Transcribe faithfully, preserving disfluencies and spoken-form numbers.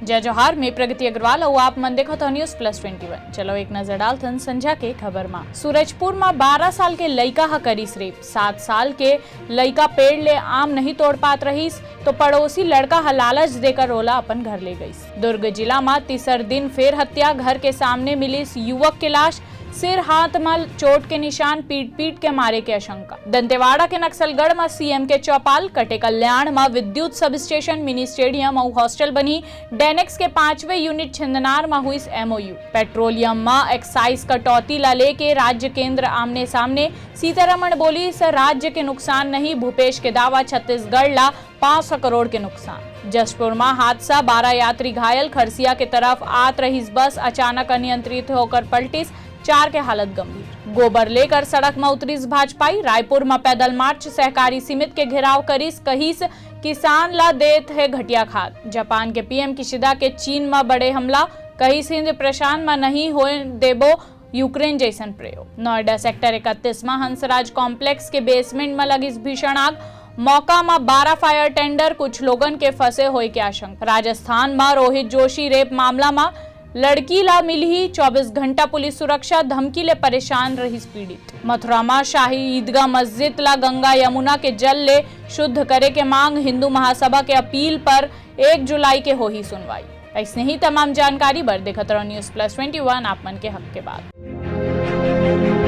जय जोहार, मैं प्रगति अग्रवाल अउ आप मन देखत हो News Plus Twenty One। चलो एक नजर डालथन संझा के खबर मा। सूरजपुर मा बारह साल के लइका ह करिस रेप। सात साल के लइका पेड़ ले आम नहीं तोड़ पात रहिस, तो पड़ोसी लड़का ह लालच देकर ओला अपन घर ले गइस। दुर्ग जिला मा तीसर दिन फेर हत्या, घर के सामने मिलिस युवक के लाश, सिर हाथ म चोट के निशान, पीट पीट के मारे के आशंका। दंतेवाड़ा के नक्सलगढ़ म सीएम के चौपाल, कटेकल्याण म विद्युत सब स्टेशन, मिनी स्टेडियम अउ हॉस्टल बनही, डेनेक्स के पांचवे यूनिट छिंदनार म हुइस एमओयू। पेट्रोलियम म एक्साइज कटौती ला लेके राज्य केंद्र आमने सामने, सीतारमण बोलिस राज्य के नुकसान नहीं, भूपेश के दावा छत्तीसगढ़ ला पाँच सौ करोड़ के नुकसान। जशपुर म हादसा, बारह यात्री घायल, खरसिया के तरफ आत रहिस बस, अचानक अनियंत्रित होकर पलटिस, चार के हालत गंभीर। गोबर लेकर सड़क म उतरिस भाजपाई, रायपुर म पैदल मार्च, सहकारी समिति के घेराव करिस, कहिस किसान ला देत हे घटिया खाद। जापान के पीएम किशिदा के चीन म बड़े हमला, कहिस हिंद प्रशांत म नहीं होए देबो यूक्रेन जैसन प्रयोग। नोएडा सेक्टर इकतीस म हंसराज कॉम्प्लेक्स के बेसमेंट म लगिस भीषण आग, मौका म बारह फायर टेंडर, कुछ लोगन के फंसे होए के आशंका। राजस्थान म रोहित जोशी रेप मामला म लड़की ला मिलही चौबीस घंटा पुलिस सुरक्षा, धमकी ले परेशान रहिस पीड़ित। मथुरा म शाही ईदगाह मस्जिद ला गंगा यमुना के जल ले शुद्ध करे के मांग, हिंदू महासभा के अपील पर एक जुलाई के होही सुनवाई। ऐसने ही तमाम जानकारी बर देखत रहो News Plus Twenty One, आप मन के हक के बात।